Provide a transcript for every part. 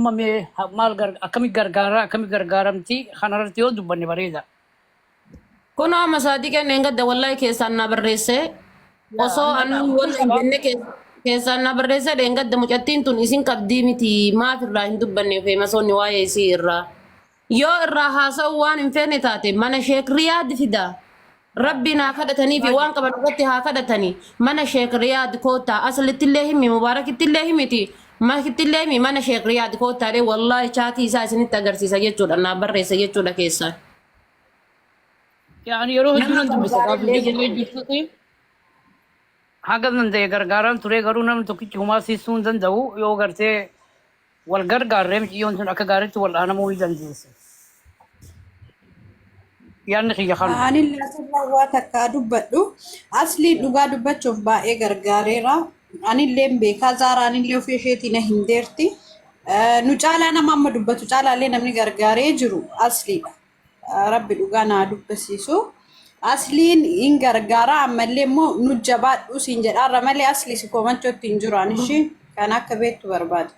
Amma mee maal akkami gargaaraa akkami gargaaramti kanarratti yoo dubbanne bareeda. Kunoo amma Saadiqeen dheengadda wallahi keessaan naa barreesse. Osoo Amma anuu wal hin qaba. jenne keessaan naa barreesse dheengadda mucattiin tun isin qabdii miti maaf irraa hin dubbanne feemasoonni waa'ee isii irraa. Yoo irraa haasa'uu waan hin feene taate mana Sheek Riyaad fida. Rabbiin haa kadhatanii fi waan qaban irratti haa kadhatanii. Mana Sheek Riyaad koottaa aslittillee himi Mubaarakittillee himiti makittillee himi mana Sheek Riyaad koottaa dhee wallaahi chaatii isaa isinitti agarsiisa jechuudha naa barreessa jechuudha keessaan. Yaani yeroo hedduu Nama nan dubbisa gaafa gargaarillee ijoollee jechuudha. jirtutti haga danda'e gargaaraan ture garuu namni tokkichi humaa siisuu hin danda'u yoo gartee wal gargaarree miciyyoon sun akka gaariitti wal dhaanamuu ni dandeessi. Yaadni kiyya kanuma. Anillee asirraa waa takka dubbadhu. Asliin dhugaa dubbachuuf baay'ee gargaareera. Anillee hin beekaa. Zaaraanillee ofii isheetii na hin deerti. Nu caalaa nama amma dubbatu caalaallee namni gargaaree jiru asliidha. Rabbi dhugaa naa dubbisiisu. Asliin hin gargaara ammallee immoo nu jabaadhu siin jedhaarra malee asli si komachootti hin jiru ani ishii kan akka beektu barbaada.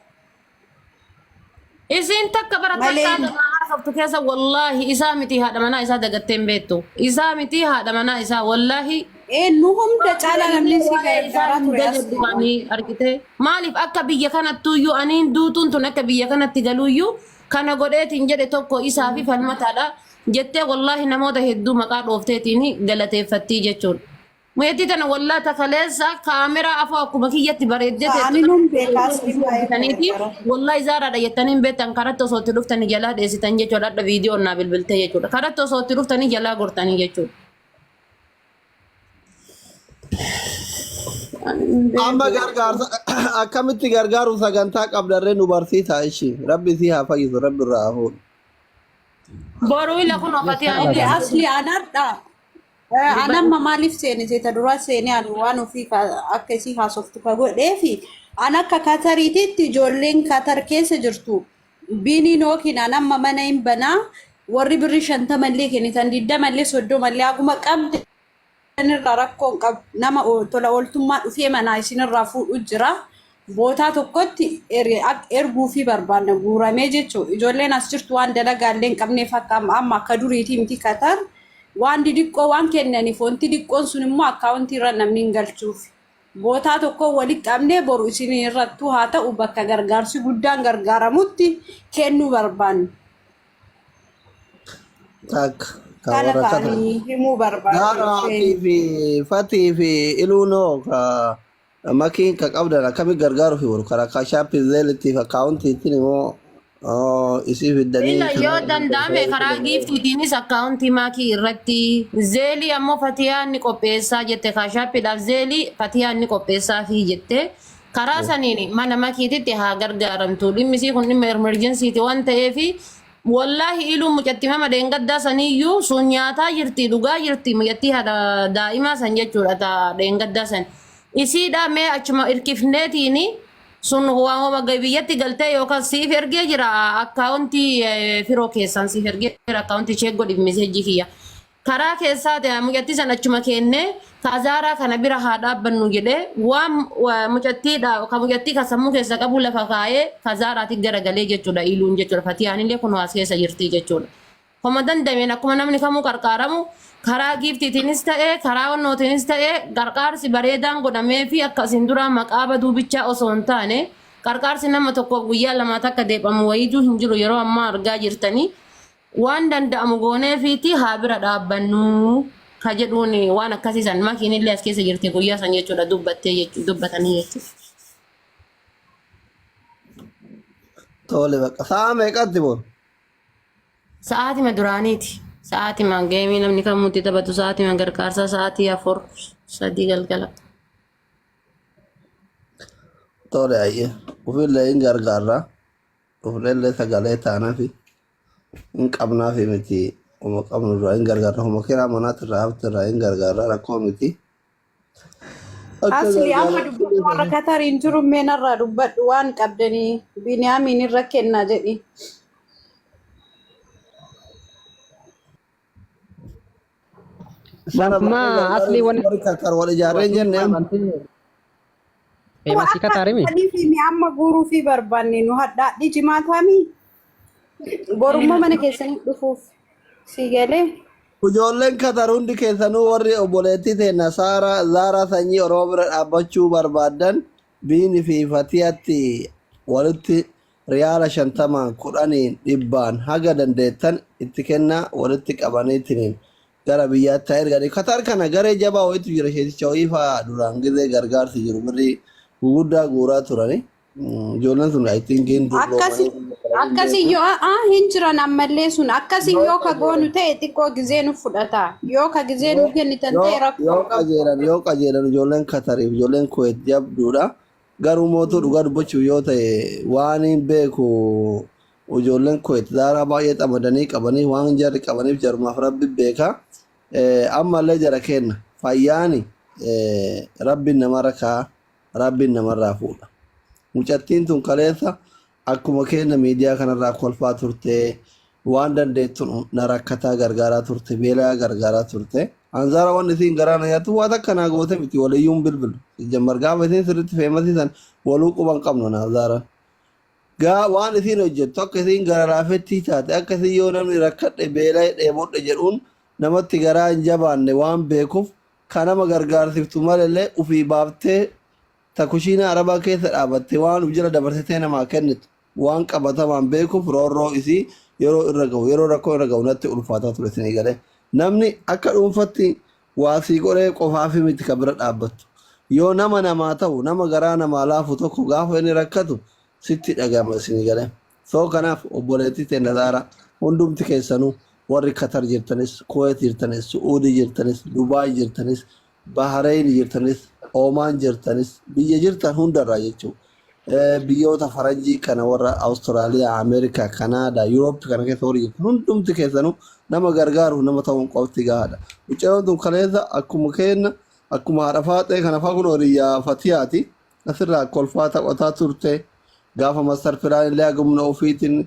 Isiin takka bara Malee takkaa gamaa haasoftu keessa wallaahi isaa miti haadha manaa isaa dagattee hin beektu. Isaa miti haadha manaa isaa wallaahi ee nu hunda caalaa namni si waa'ee isaa gargaaraa hin ture dagadhu asliidha. ani argite. Maaliif akka biyya kanattuyyuu aniin duutuun tun akka biyya kanatti galuuyyuu kana godheetiin jedhe tokko isaa fi falmataadha jettee wallaahi namoota hedduu maqaa dhoofteetiin galateeffattii jechuudha. Mucattii tana wallaahi takaleessa kaameraa afoo akkuma kiyyatti bareeddee Ani teettu nun beeka asliin baay'ee argitaniiti gargaara. wallaahi zaaraadha jettanii hin beektan karatti osoo itti dhuftanii jalaa dheessitan jechuudha hadha viidiyoon naa bilbiltee jechuudha karatti osoo itti dhuftanii jalaa gortanii jechuudha. Amma gargaarsa akkamitti gargaaru sagantaa qabdarree nu barsiisaa ishii. Rabbi sii haa fayyisu rabbi irraa haa fuudhu. Boruu ila kun ofatii Okay, ani asli anadha. Anamma maaliif seene seeta duraa seene ani waan ofii akka isii haasoftu ka godheefi an akka Katariititti ijoolleen Katar keessa jirtu biiniin yookiin an amma mana hin banaa warri birrii 50 illee kennitan 20 illee 30 illee haguma qabdan irraa rakkoo hin qabu. Nama tola ooltummaa dhufee manaa isinirraa fuudhu jira. Bootaa tokkotti erguufii barbaanna guuramee jechuudha. Ijoolleen as jirtu waan dalagaa illee hin qabneef akka amma akka duriitii miti Katar waan didiqqoo waan kennaniif wanti diqqoon sun immoo akkaawuntii irra namni hin galchuuf. Bootaa tokko walitti qabnee boru isin irrattuu haa ta'u bakka gargaarsi guddaan gargaaramutti kennuu barbaanna. Takka ka Kana warra kata. ta'anii himuu barbaadu Gaaraatii isheen. fi fatii fi iluunoo ka makiin ka qabdan akkami gargaaruuf boru karaa kaashaappii zeelittiif akkaawuntiittiin immoo isii fiddanii Ila yoo danda'ame karaa giiftiitiinis akkaawuntii maakii irratti zeelii ammoo fatiyaan ni qopheessaa jette kaashaappiidhaaf zeelii fatiyaan ni qopheessaa fi jette karaa saniin mana makiititti haa gargaaramtu dhimmi isii kun dhimma emerjensiiti waan ta'eef wallaahi iluun mucattii mama dheengaddaa saniyyuu sun nyaataa jirti dhugaa jirti mucattii haadha daa'imaa san jechuudha ta dheengaddaa san isiidhaa mee achuma irkifneetiini Sun waamama biyyatti galtee yookaan siif ergee jira akkaawuntii firoo keessaan siif ergee jira akkaawuntii cheek godhiif meseejii kiyya. Karaa keessaa ta'e mucattii san achuma keennee kaazaaraa kana bira haa dhaabbannu jedhee waan mucattiidha ka mucattii ka sammuu keessa qabu lafa kaa'ee kazaaraati garagalee jechuudha iluun jechuudha fatiyaanillee kun haas keessa jirti jechuudha. Homa dandameen akkuma namni kamuu qarqaaramu karaa giiftiitiinis ta'e karaa onnootiinis ta'e qarqaarsi bareedaan godhamee fi akka isin duraa maqaa baduu bichaa osoo hin taane qarqaarsi nama tokkoof guyyaa lamaa takka deephamu wayiituu hin jiru yeroo ammaa argaa jirtanii waan danda'amu gooneefiiti haa bira dhaabbannu ka jedhuun waan akkasii san makiinillee as keessa jirti guyyaa san jechuudha dubbattee jechuudha dubbatanii jechuudha. Tole bakka sa'a meeqatti boru? Sa'aatima duraaniiti. Sa'aatima geemii namni kamuu itti taphatu sa'aatima gargaarsaa sa'aatii 4 3 galgala. Tole ayyee ofillee hin gargaarra. Ofillee sagalee taanafi hin qabnaafi miti. Homa qabnu irraa hin gargaarra. Homa kiraa manaatti irraa hafte irraa hin gargaarra rakkoo miti. Akka Asli amma gargaara. dubbadhu warra Katariin jiru mee narraa dubbadhu waan qabdanii Biniyaamiin irra kennaa jedhi. Mana Amma barree asli gargaaruuf wanni warri Qatar wal ijaarree hin jenne amma. Feemasii Akka Kataarimi. dhufanii fi mi'a amma guuruu fi barbaanne nu hadhaadhi jimaataami. Borummoo mana keessanii dhufuuf si galee. Ijoolleen Katar hundi keessanuu warri obboleettii teenna Saaraa Zaaraa sanyii Oromoo bira dhaabbachuu barbaaddan Biini fi Fatiyatti walitti riyaala 50n 10n 100n haga dandeettan itti kennaa walitti qabaniitiniin gara biyyaatti haa erganii. Katar kana garee jabaa wayitu jira sheeticha wayii fa'aa duraan gizee gargaarsi jiru birrii guguddaa guuraa turani. Ijoolleen sun I think hin Akkasi dulloomanii biyya kana hin akkasi beeku. yoo hin jiran ammallee sun akkasi yoo ka goonu ta'e xiqqoo gizee nu fudhata yoo ka gizee nu kennitan Yoo ta'e rakkoo yoo hin qabu. qajeelan yoo qajeelan ijoolleen Katariif ijoolleen Kuwait jabduudha. Garuu mootuu dhugaa dubbachuuf yoo ta'e waan hin beeku ijoolleen Kuwait daaraa baay'ee xamadanii qabanii waan jarri qabaniif jarumaaf rabbi beeka. Ammallee jara kenna fayyaani rabbiin namarra kaa rabbiin namarraa fuudha. Mucattiin tun kaleessa akkuma keenya miidiyaa kanarraa kolfaa turte waan dandeettuun na rakkataa gargaaraa turte beelaa gargaaraa turte. Anzaara waan isiin garaa na nyaattu waan takka naa goote miti waliyyuun bilbilu. Jammar gaafa isiin sirriitti feemasii san waluu quban qabnu na Anzaaraan. Gaa waan isiin hojjettu akka isiin gara laafettii taate akka isiin yoo namni rakkadhe beela'e dheebodhe jedhuun namatti garaa hin jabaanne waan beekuuf ka nama gargaarsiftu malellee ufii baaftee ta kushiinaa arabaa keessa dhaabatte waan uf jala dabarsitee namaa kennitu waan qabatamaan beekuuf roorroo isii yeroo irra gahu yeroo rakkoo irra gahu natti ulfaataa ture isinii galee. Namni akka dhuunfatti waa sii godhee qofaafi miti ka bira dhaabbattu. Yoo nama namaa ta'u nama garaa namaa laafu tokko gaafa inni rakkatu sitti dhagahama isinii galee. So kanaaf obboleettii teenna Zaaraa hundumti keessanuu warri Qatar jirtanis, Kuwait jirtanis, Su'uudii jirtanis, Dubaay jirtanis, Bahrain jirtanis, Omaan jirtanis, biyya jirtan hundarraa jechuudha. Biyyoota faranjii kana warra Awustiraaliyaa, Ameerikaa, Kanaadaa, Yuuroop kana keessa warri jirtan hundumti keessanuu nama gargaaruuf nama ta'uun qofti gahaadha. Mucayyoon tun kaleessa akkuma keenna akkuma haadha faaxee kana fa'aa kun horiyaa fatiyaati. Asirraa kolfaa taphataa turte. Gaafa mastar pilaan illee hagumna ofiitiin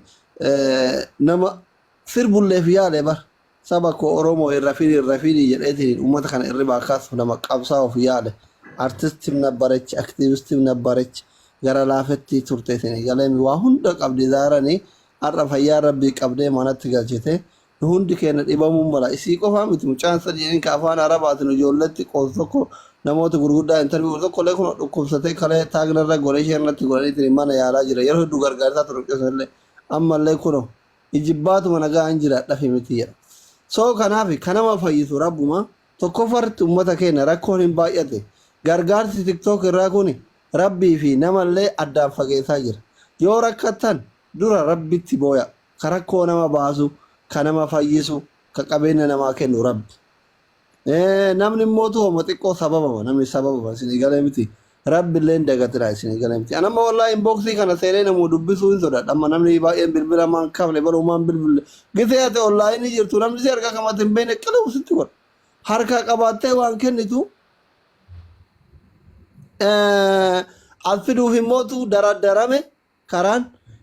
nama sirbulleef yaale bar. Saba koo Oromoo irra fini irra fini jedheetiin uummata kana irribaa kaasuuf nama qabsaa'uuf yaale. Artistim nabbarechi, aktiivistim nabbarechi gara laafettii turte isin galeemi waa hunda qabdi zaaranii har'a fayyaa rabbii qabdee manatti galchite. Nu hundi keenya dhibamuun mala isii qofaa miti mucaan sadii ka afaan arabaatiin ijoolletti qoosu tokko namoota gurguddaa interview tokko illee kun dhukkubsatee kalee taagnarra godhee isheen irratti godhaniitiin mana yaalaa jira yeroo hedduu gargaarsaa ture illee ammallee kuno ijibbaatuma nagaa hin jiraadhafi miti jedha. So kanaaf kan nama fayyisu rabbuma tokkoffarratti uummata keenya rakkoon hin baay'ate gargaarsi tiktook irraa kun rabbii fi namallee addaan fageessaa jira. Yoo rakkattan dura rabbitti booya ka rakkoo nama baasu ka nama fayyisu ka qabeenya namaa kennu rabbi. Namni immoo homa xiqqoo sababama namni sababama isinii galee miti. Rabbi illee hin dagatina isinii galee miti. Anamma wallahi inboxii kana seenee namuu dubbisuu hin sodaadha. Amma namni baay'een bilbila maan kafle baruu maan bilbille. Gisee ati onlaayinii jirtu namni si harka kamatti hin beekne qilu sitti godha. Harka qabaattee waan kennitu as fiduuf immootu daraddarame karaan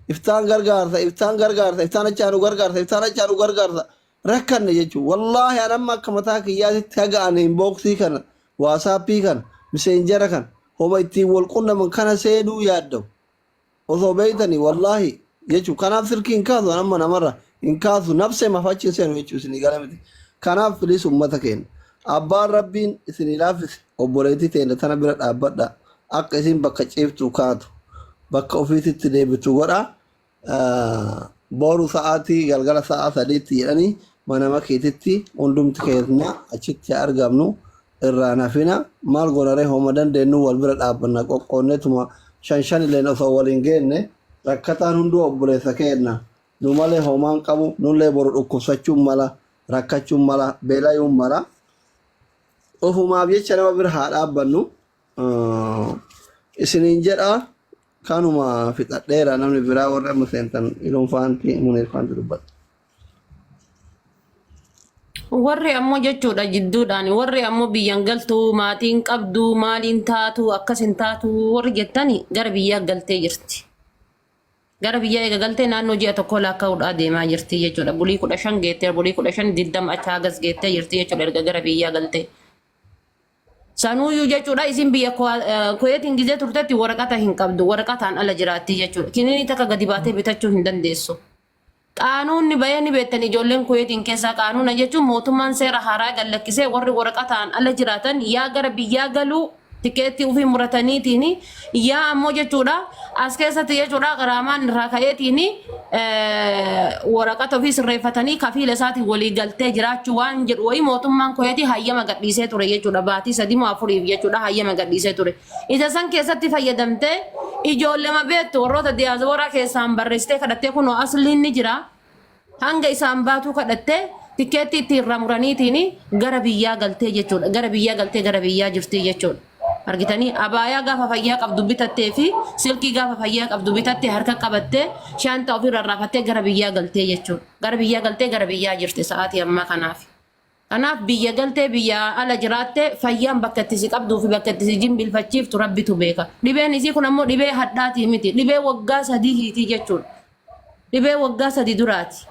iftaan gargaarsa iftaan gargaarsa iftaan achaanu gargaarsa iftaan achaanu gargaarsa rakkanne jechuudha. Wallaahi an amma akka mataa kiyyaatitti haga ani inboxii kana waasaappii kana miseenjara kana homa ittiin wal qunnaman kana seenuu yaadda'u. Osoo beeytanii wallaahi jechuudha. Kanaaf silkii hin kaasu an amma namarra hin kaasu nafsee maaf achi hin seenu jechuudha isinii gala miti. Kanaaf please uummata keenya abbaan rabbiin isinii laaffise obboleettii teenya tana bira dhaabbadha akka isin bakka ciiftu kaatu bakka ofiititti deebitu godha. Boru sa'aatii galgala sa'a 3tti jedhanii mana makiititti hundumti keenya achitti argamnu irraan hafina maal goonaree homa dandeenyu wal bira dhaabbanna qoqqoonnetuma shan shan illeen osoo waliin geenne rakkataan hunduu obboleessa keenya nu malee homaan qabu nullee boru dhukkubsachuun mala rakkachuun mala beelayuun mala ofumaaf jecha nama bira haa dhaabbannu isiniin jedha kanuma fixadheera namni biraa warra amma seentan iluun faanti muniir faanti dubbata. Warri ammoo jechuudha jidduudhaan warri ammoo biyyan galtu maatiin qabdu maaliin taatu akkas hin taatu warri jettani gara biyyaa galtee jirti. Gara biyyaa eega galtee naannoo ji'a tokko lakkaa'uudhaa deemaa jirti jechuudha. Bulii 15 geettee bulii 15 20 achi hagas geettee jirti jechuudha erga gara biyyaa galtee. Sanuuyyuu jechuudha isin biyya Kuweetiin gizee turtetti waraqata hin qabdu. Waraqataan ala jiraatti jechuudha. Kiniinii takka gadi baatee bitachuu hin dandeessu. Qaanuunni bahee ni beektan ijoolleen Kuweetiin keessaa qaanuuna jechuun mootummaan seera haaraa gad lakkisee warri waraqataan ala jiraatan yaa gara biyyaa galuu tikeettii ofii murataniitiin yaa ammoo jechuudha as keessatti jechuudha qaraamaan irraa ka'eetiin waraqata ofii sirreeffatanii kafiila isaatiin walii galtee jiraachuu waan jedhu wayii mootummaan Kuweetii hayyama gadhiisee ture jechuudha baatii sadii moo afuriif jechuudha hayyama gadhiisee ture. Isa san keessatti fayyadamtee ijoollema beektu warroota diyaasbooraa keessaan barreessitee kadhattee kunoo asliin ni jira. Hanga isaan baatuu kadhattee tikkeettii ittiin irraa muraniitiin gara biyyaa galtee jechuudha. Gara biyyaa galtee gara biyyaa jirti jechuudha. Argitanii abaayaa gaafa fayyaa qabdu bitattee fi silkii gaafa fayyaa qabdu bitattee harka qabattee shaantaa ofirra raafattee gara biyyaa galtee jechuudha. Gara biyyaa galtee gara biyyaa jirti sa'aatii ammaa kanaaf. Kanaaf biyya galtee biyya ala jiraatte fayyaan bakka itti si qabduu fi bakka itti si jimbilfachiiftu rabbitu beeka. Dhibeen isii kun ammoo dhibee hadhaatii miti. Dhibee waggaa sadiitii jechuudha. Dhibee waggaa sadii duraati.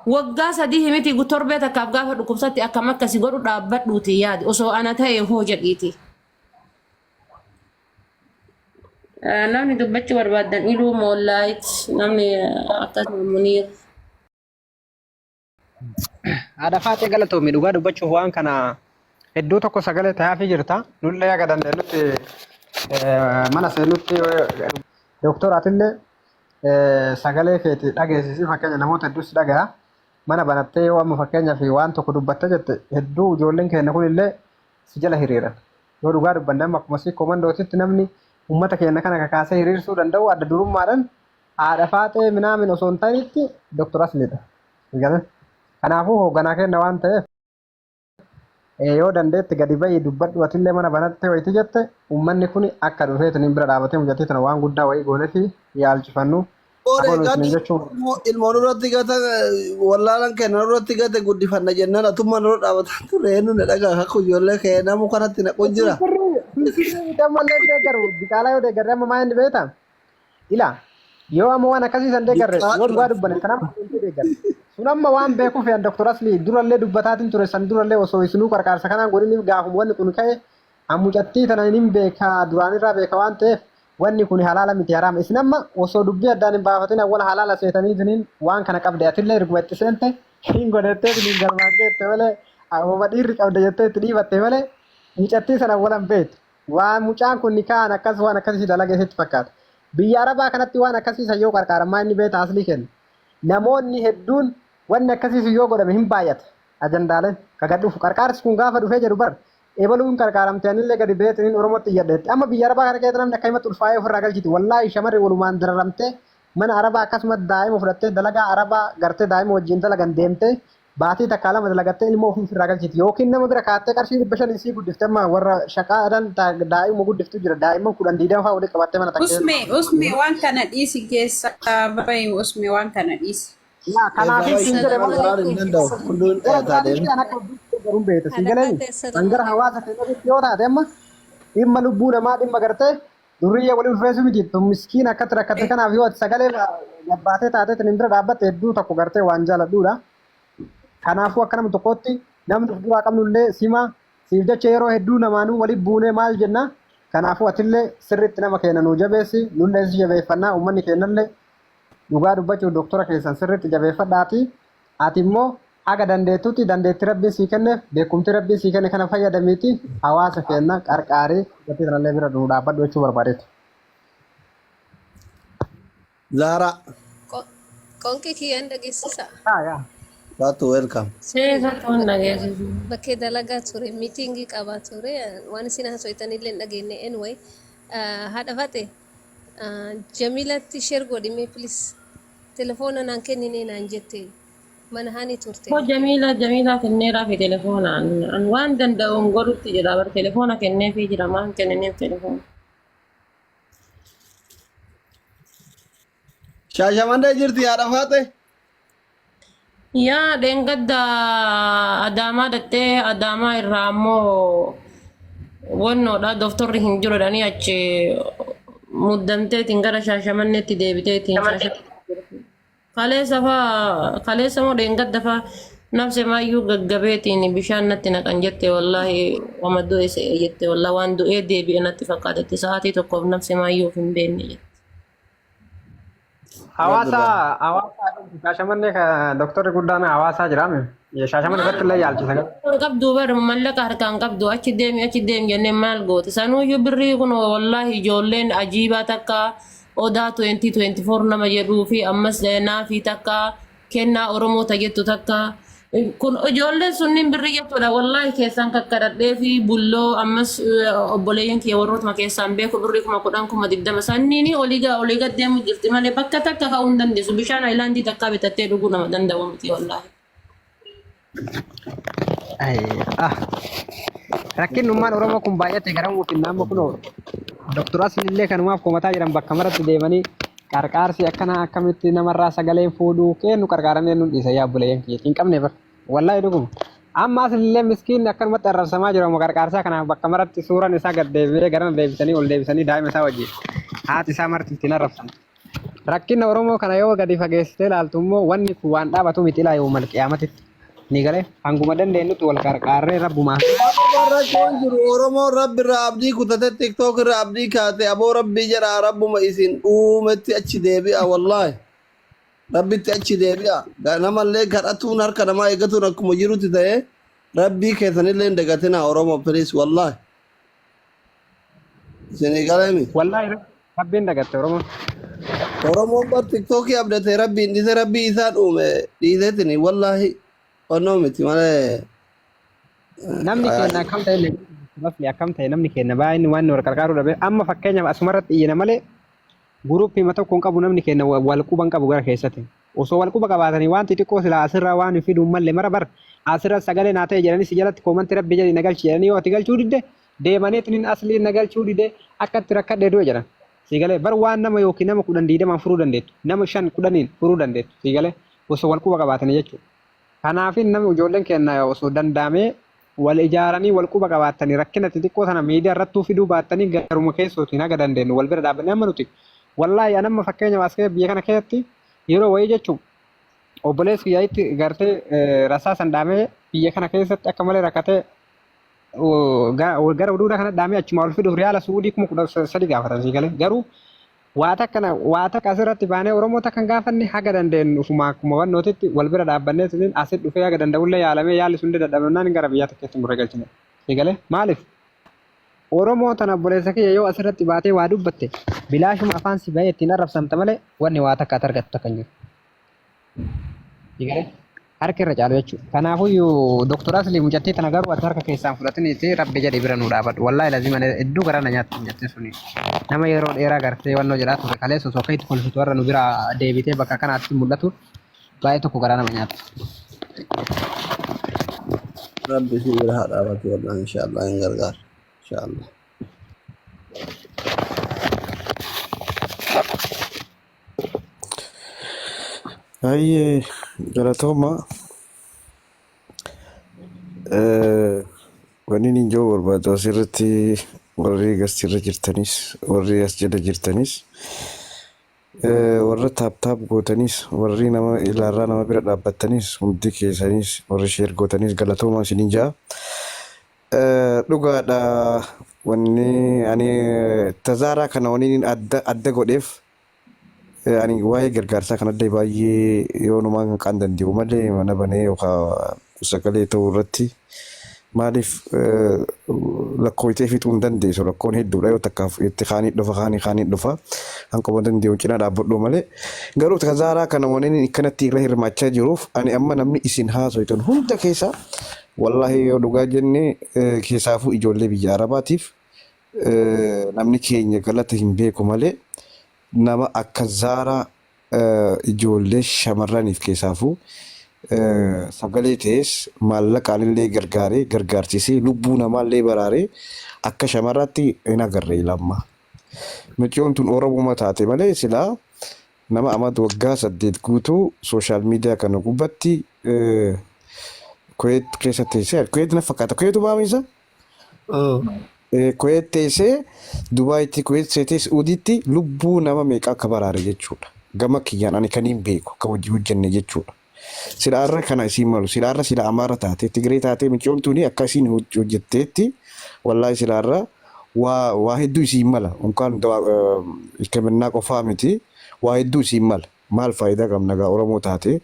Waggaa sadii miti torbee takkaaf gaafa dhukkubsatti akkam akka si godhu dhaabbadhuuti yaadi. Osoo ana ta'e hoo jedhiiti. Namni dubbachuu barbaaddan iluu moollaayit namni akkasuma muniir. Haadha Faaxee galatoomi dhugaa dubbachuuf waan kana hedduu tokko sagalee ta'aafii jirta. Nullee akka dandeenyutti mana seenutti doktor atillee sagalee keeti dhageessisi fakkeenya namoota hedduus dhagaya. Mana banattee yoo amma fakkeenyaaf waan tokko dubbatte jette hedduu ijoolleen keenya kunillee si jala hiriiran. Yoo dhugaa dubbanne amma akkuma si komandootitti namni uummata keenya kana kakaasee hiriirsuu danda'u adda durummaadhaan haadha faaxee minaamin osoo hin ta'initti Dr. Asliidha. Galee. Kanaafuu hoogganaa keenya waan ta'eef yoo dandeette gadi ba'i dubbadhu atillee mana banattee wayitii jette uummanni kun akka dhufeetiin bira dhaabatee mucattii tana waan guddaa wayii goonee fi yaalchifannu Boode aboonu gadi isiniin jechuun ilmoon irratti gata wallaalan kennan irratti gate guddifanna jennaan atummaan irra dhaabataa ture eenyu na dhagaa kakku ijoollee kee namu kanatti naqu jira. Finfinnee ammallee deeggaru diqaalaa yoo deeggarre amma maa inni beektaa? Ila yoo amma waan akkasii san deeggarre yoo dhugaa dubbanne kan amma deemtee deeggarre. Sun amma waan beekuuf yan Dr. Asli durallee dubbataatiin ture san durallee osoo isinuu qarqaarsa kanaan godhiniif gaafuma wanni kun ka'e mucattii tana hin beeka duraanirraa beeka waan ta'eef wanni kun halaala miti haraama. Isin amma osoo dubbii addaan hin baafatin awwala halaala seetaniitiin waan kana qabde atillee erguma itti seente hin godhattee hin galmaan geette malee amma dhiirri qabde jettee itti dhiibatte malee mucattii sana awwala hin beektu. Waan mucaan kun nikahan akkas waan akkasii dalage sitti fakkaata. Biyya Arabaa kanatti waan akkasii san yoo qarqaaran maa inni beekta aslii kenna. Namoonni hedduun wanni akkasii sun yoo godhame hin baay'ata. Ajandaaleen ka gad dhufu qarqaarsi kun gaafa dhufee jedhu bar ebaluu hin qarqaaramte anillee gadi beetiin Oromootti iyyadheetti. Amma biyya Arabaa kana keessatti namni akka himatti ulfaa'ee ofirraa galchiti. Wallaahi shamarri walumaan dararamtee mana Arabaa akkasumas daa'ima fudhattee dalagaa Arabaa gartee daa'ima wajjin dalagan deemtee Baatii takkaa lama dalagattee ilmoo ofii ofirraa galchiti yookiin nama bira kaattee qarshii 500 sii guddifte amma warra shaqaadhaan daa'ima guddiftu jira daa'imman 10 20 fa'aa walitti qabattee mana takka Usme usme waan kana dhiisi keessa bahi usme waan kana dhiisi. Yaa kanaafin Keessaa siin jedhe bahi malee karaan hin danda'u. Hunduu hin gara dheetaa biraatiin deema. an akka hojii garuu beekta siin Haadha galee Faaxee an gara assalamu hawaasa keenyatti yoo taate amma dhimma lubbuu namaa dhimma gartee durriyyee walii ulfeessuu miti tun miskiin akkatti rakkatte kanaaf yoo ati sagalee gabbaatee taatee tun bira dhaabbatte hedduu tokko gartee waan jaaladhuudha. Kanaafuu akka nama tokkootti namni of duraa qabnullee sima siif jecha yeroo hedduu namaanuu wali buunee maal jenna. Kanaafuu atillee sirriitti nama keenya nuu jabeessi nullee si jabeeffannaa uummanni keenyallee dhugaa dubbachuuf doktora keessan sirriitti jabeeffadhaati. Ati immoo haga dandeettutti dandeetti rabbiin sii kenneef beekumti rabbiin sii kenne kana fayyadamiiti hawaasa keenya qarqaarii gatii kanallee bira nuu dhaabbadhu jechuu barbaadeetu. Zaaraa. Qonqii kiyyaan dhageessisa. Yaa yaa. Faatu welcome. Seesa toon dhageessisu. Bakkee dalagaa ture, miitingii qabaa ture, waan isin haasoftan illee hin dhageenye. Anyway, haadha Faxe, Jamilatti share godhi mee please. Telefoona naan kennine naan jette mana hani turte. Koo Jamiila Jamiilaa kenneeraa fi telefoona an waan danda'uun godhutti jira bar telefoona kenneefii jira maan kenniniif telefoona. Shaashamannee jirti haadha faate. Yaa dheengadda Adaamaa dhaqxee Adaamaa irraa ammoo wannoodha dooftorri hin jiru jedhanii achi muddamteetiin gara Shaashamanneetti deebiteetiin Shaashamannee. Kaleessa faa kaleessa moo dheengadda faa Nafse maayyuu gaggabeetiin bishaan natti naqan jette, wallaahi wama du'e se'e jette, wallaahi waan du'ee deebi'e natti fakkaatetti sa'aatii tokkoof nafse maayyuu of hin beekne jette. Hawaasa hawaasa Shaashamannee ka doktorri guddaan hawaasaa jiraame. Shaashamanne irratti illee yaalchisa. Harkaan qabdu bar, mallaqa harkaan qabdu, achi deemi achi deemi jennee maal goote? Sanuuyyuu birrii kun wallaahi ijoolleen ajiibaa takka Odaa 2024 nama jedhuu fi ammas naafii takka kennaa Oromoo ta jettu takka kun ijoolleen sunniin birrii jechuudha. Wallaahi keessaan kakkadhadhee fi bulloo ammas obboleeyyan kiyya warrootuma keessaan beeku birrii 10,000, 20,000 sanniini olii gad deemu jirti malee bakka takka ka'uu hin dandeessu. Bishaan ayilaandii takkaa bitattee dhuguu nama danda'u miti wallaahi. Ah. Rakkinnummaan Oromoo kun baay'ate garam finna amma? Kunoo Doktor Aslillee kanumaaf komataa jiran. Bakka maratti deemanii qarqaarsi akkanaa akkamitti namarraa sagalee fuudhuu kennu qarqaaramee nu dhiisa? Yaa obboleeyyan kiyya, hin qabne bar, wallaahi dhuguma. Amma Aslillee miskiinni akkanumatti arrabsamaa jira qarqaarsaa kanaaf. Bakka maratti suuraan isaa gad deebi'ee garana deebisanii ol deebisanii daa'ima isaa wajjin haati isaa marti ittiin arrabsan. Rakkina Oromoo kana yoo gadi fageessitee ilaaltu immoo wanni kun waan dhaabatu miti ilaa yoomal qiyaamatitti. Ni galee hanguma dandeenyutti wal qarqaarree rabbumaa. Rakkoon jiru Oromoon Rabbi irraa abdii kutate, TikTok irraa abdii kaate. Aboo, Rabbii jedha, Rabbuma isin uumetti achi deebi'a, wallaahi. Rabbitti achi deebi'a. Namallee kadhatuun harka namaa eeggatuun akkuma jirutti ta'ee Rabbii keessanillee hin dagatinaa Oromoo, please, wallaahi. Isinii galeemi. Wallaahi Rabbiin dagatte Oromoon. Oromoon bar TikTokii abdatee Rabbiin dhiise, Rabbii isaan uume dhiiseetini, wallaahi onnoo miti malee. Namni keenya akkam ta'e illee, lafni akkam ta'e, namni keenya baay'inni waan nu wal qarqaaruu dhabe. Amma fakkeenyaaf asumarratti iyyina malee guruppii tokko hin qabu namni keenya, wal quba hin qabu gara keessatti. Osoo wal quba qabaatanii waan xixiqqoo silaa asirraa waan hin fiduun malle mara bar asirra sagalee naa ta'e jedhanii si jalatti koomanti Rabbi jedhi na galchi jedhanii, yoo ati galchuu didde deemaniitiin asliin na galchuu dide, akka itti rakkadhe du'e jedhan. Sii galee bar, waan nama yookiin nama 10 20n furuu dandeettu, nama 5 10n furuu dandeettu, sii galee, osoo wal quba qabaatanii jechuudha. Kanaafin namni ijoolleen keenya osoo danda'amee wal ijaaranii wal quba qabaatanii rakkina xixiqqoo sana miidiyaa irrattuu fiduu baattanii garuma keessootiin haga dandeenyu wal bira dhaabbannee. Amma nuti wallaahi an amma fakkeenyaaf as biyya kana keessatti yeroo wayii jechuun obboleessi kiyyaa gartee rasaasan dhaamee biyya kana keessatti akka malee rakkatee gara uduudha kana dhaamee achuma ol fiduuf riyaala Suudii 13,000 gaafatan, sii galee. Garuu waa takka waa takka asirratti baanee Oromoo takka hin gaafanne. Haga dandeenyu ufuma akkuma wannootitti wal bira dhaabbannee suniin asit dhufee haga danda'ullee yaalamee yaalli sun dadhabnaan gara biyyaa tokkotti murree galchine. Sii galee, maaliif Oromoo tana obboleessa kiyya yoo asirratti baatee waa dubbatte bilaashuma afaan si bahee ittiin arrabsamta malee wanni waa takka ati argattu takka hin jiru. Sii galee, harki irra caalu jechuudha. Kanaafuyyuu Doktor Asli, mucattii tana garuu ati harka keessaan fudhatiniiti Rabbi jedhi bira nuu dhaabadhu. Wallaahi lazima hedduu garaa na nyaatti mucattiin suni. Nama yeroo dheeraa gartee wannoo jedhaa ture kaleessa osoo akka itti kolfitu warra nu bira deebitee bakka kanaatti mul'atu baay'ee tokko garaa nama nyaatti. Rabbi si bira haa dhaabatu, wallahi inshallah hin gargaara inshallah. Baay'ee galatooma. Wanni inni jiru barbaadu asirratti warri gastirra jirtanis, warri as jala jirtanis, warra tap tap gootanis, warri nama ilaarraa nama bira dhaabbattanis, hundi keessanis warri share gootanis galatoomaa isiniin ja'a. Dhugaadha, wanni ani tazaaraa kana wanni adda adda godheef ani waa'ee gargaarsaa kanallee baay'ee yoonumaan kan danda'u malee mana banee yookaan sagalee ta'uu irratti maaliif lakkooytee fixuu hin dandeessu? Rakkoon hedduudha. Yoo takkaaf itti kaanii dhufa, kaanii kaanii dhufa, hanquma danda'u cinaa dhaabbadhu malee. Garuu tazaaraa kana wanni inni akkanatti irra hirmaachaa jiruuf ani amma namni isin haasoytan hunda keessa, wallaahi yoo dhugaa jenne, keessaafuu ijoollee biyya Arabaatiif namni keenya galata hin beeku malee nama akka Zaaraa ijoollee shamarraniif keessaafuu sagalee ta'es maallaqaan illee gargaaree gargaarsisee lubbuu namaallee baraaree akka shamarraatti hin agarre lamma. Mucayyoon tun Oromuma taate malee silaa nama amata waggaa 8 guutuu social media kana gubbatti Kuwait keessa teessee, Kuwait na fakkaata, Kuweetu maamisa? Kuwait teessee, Dubaayitti, Kuwait seetee Suudiitti lubbuu nama meeqa akka baraare jechuudha. Gama kiyyaan ani kan hin beeku akka hojii hojjenne jechuudha. Silaarra kana isiin malu silaarra sila Amaara taate Tigree taate micoon tuni akka isiin hojjetteetti wallaahi silaarra waa waa hedduu isiin mala unkaan hikiminnaa qofaa miti waa hedduu isiin mala maal faayidaa qabna gaa Oromoo taate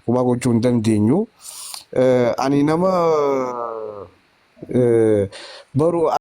homaa gochuu hin dandeenyu. Ani nama baru.